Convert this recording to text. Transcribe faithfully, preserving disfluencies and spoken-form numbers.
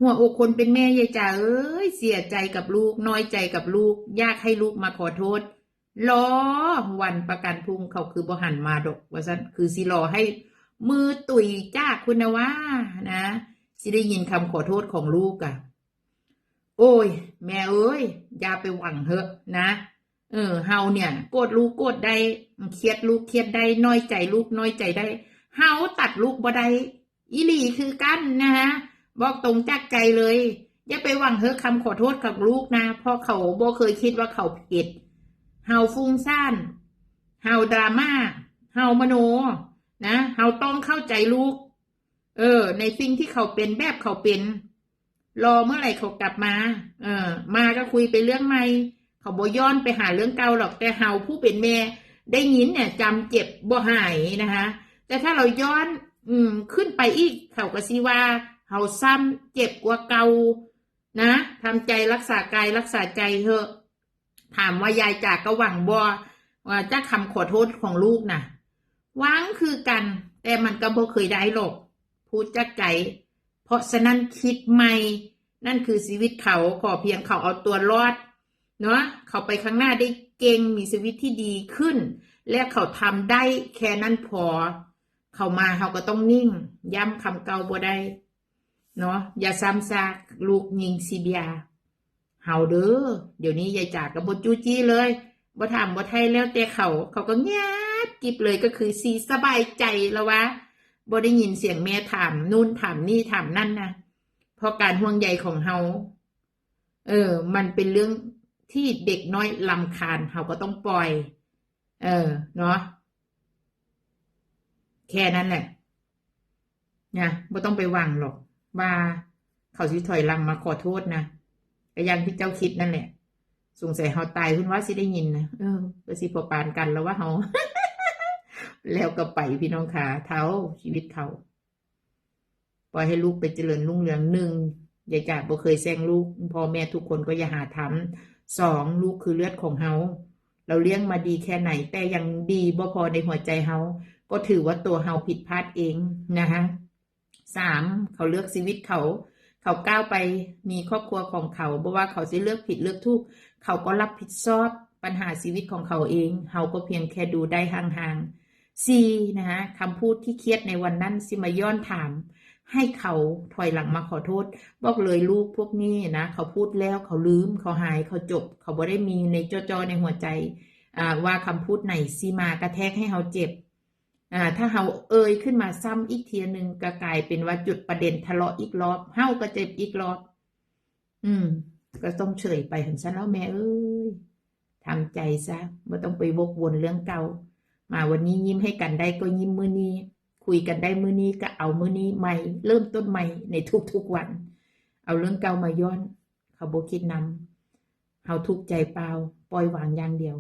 หัวอกคนเป็นแม่ยายจ๋าเอ้ย เสียใจกับลูก น้อยใจกับลูก อยากให้ลูกมาขอโทษ รอวันประกันพรุ่ง เขาคือบ่หันมาดอก ว่าซั่น คือสิรอให้มือตุยจากคุณนะว่านะ สิได้ยินคำขอโทษของลูกอะ โอ้ย แม่เอ้ย อย่าไปหวังเหอะนะ เออ เฮาเนี่ย โกรธลูกโกรธได้ เครียดลูกเครียดได้ น้อยใจลูกน้อยใจได้ เฮาตัดลูกบ่ได้ อีหลีคือกันนะฮะ บอกตรงจากใจเลย อย่าไปหวังเหอะคำขอโทษของลูกนะ เพราะเขาบ่เคยคิดว่าเขาผิด เฮาฟุ้งซ่าน เฮาดราม่า เฮามโน นะ เฮาต้องเข้าใจลูก เออ ในสิ่งที่เขาเป็นแบบเขาเป็น รอเมื่อไหร่เขากลับมา เออ มาก็คุยไปเรื่องใหม่ เขาบ่ย้อนไปหาเรื่องเก่าหรอก แต่เฮาผู้เป็นแม่ได้ยินเนี่ยจำเจ็บบ่หายนะคะ แต่ถ้าเราย้อน อืม ขึ้นไปอีก เขาก็สิว่าเฮาซ้ำเจ็บกว่าเก่านะ ทำใจรักษากายรักษาใจเถอะ ถามว่ายายจ๋าก็หวังบ่ ว่าจากคำขอโทษของลูกนะ หวังคือกัน แต่มันก็บ่เคยได้หรอก พูดจากใจ เพราะฉะนั้นคิดใหม่ นั่นคือชีวิตเขา ขอเพียงเขาเอาตัวรอด เนาะ เขาไปข้างหน้าได้เก่ง มีชีวิตที่ดีขึ้น และเขาทำได้แค่นั้นพอ เขามาเฮาก็ต้องนิ่ง ย้ำคำเก่าบ่ได้ เนาะ อย่าซ้ำซาก ลูกยิงซีเบีย เฮาเด้อ เดี๋ยวนี้ยายจ๋าก็บ่จู้จี้เลย บ่ถามบ่ไถ่แล้วแต่เขา เขาก็เงียบกริบเลย ก็คือสิสบายใจแล้วว่า บ่ได้ยินเสียงแม่ถามนู่นถามนี่ถามนั่นนะ เพราะการห่วงใยของเฮา เออ มันเป็นเรื่องที่เด็กน้อยรำคาญ เฮาก็ต้องปล่อย เออ เนาะ แค่นั้นแหละ นะ บ่ต้องไปหวังหรอก ว่าเขาสิถอยหลังมาขอโทษนะ ก็อย่างที่เจ้าคิดนั่นแหละ สงสัยเฮาตายเพิ่นว่าสิได้ยินนะ เออ ก็สิพอปานกันแล้วว่าเฮา แล้วก็ไปพี่น้องขา เฒ่า ชีวิตเฒ่า ปล่อยให้ลูกไปเจริญรุ่งเรือง หนึ่ง ยายจ๋าบ่เคยแซ่งลูก พ่อแม่ทุกคนก็อย่าหาทำ สอง ลูกคือเลือดของเฮา เราเลี้ยงมาดีแค่ไหน แต่ยังดีบ่พอในหัวใจเฮา ก็ถือว่าตัวเฮาผิดพลาดเองนะคะ สาม เขาเลือกชีวิตเขา เขาก้าวไปมีครอบครัวของเขา บ่ว่าเขาสิเลือกผิดเลือกถูก เขาก็รับผิดชอบปัญหาชีวิตของเขาเอง เฮาก็เพียงแค่ดูได้ห่างๆ สี่ นะคะ คำพูดที่เครียดในวันนั้นสิมาย้อนถาม ให้เขาถอยหลังมาขอโทษ บอกเลยลูกพวกนี้นะ เขาพูดแล้วเขาลืม เขาหาย เขาจบ เขาบ่ได้มีในจ่อๆในหัวใจ อ่า ว่าคำพูดไหนสิมากระแทกให้เฮาเจ็บ อ่า ถ้าเฮาเอ่ยขึ้นมาซ้ำอีกเทียหนึ่ง ก็กลายเป็นว่าจุดประเด็นทะเลาะอีกรอบ เฮาก็เจ็บอีกรอบ อืม ก็ต้องเฉยไปหั่นซะเนาะแม่เอ้ย ทำใจซะ บ่ต้องไปวกวนเรื่องเก่า มาวันนี้ยิ้มให้กันได้ก็ยิ้มมื้อนี้ คุยกันได้มื้อนี้ก็เอามื้อนี้ใหม่ เริ่มต้นใหม่ในทุกๆวัน เอาเรื่องเก่ามาย้อน เขาบ่คิดนำ เฮาทุกข์ใจเปล่า ปล่อยวางอย่างเดียว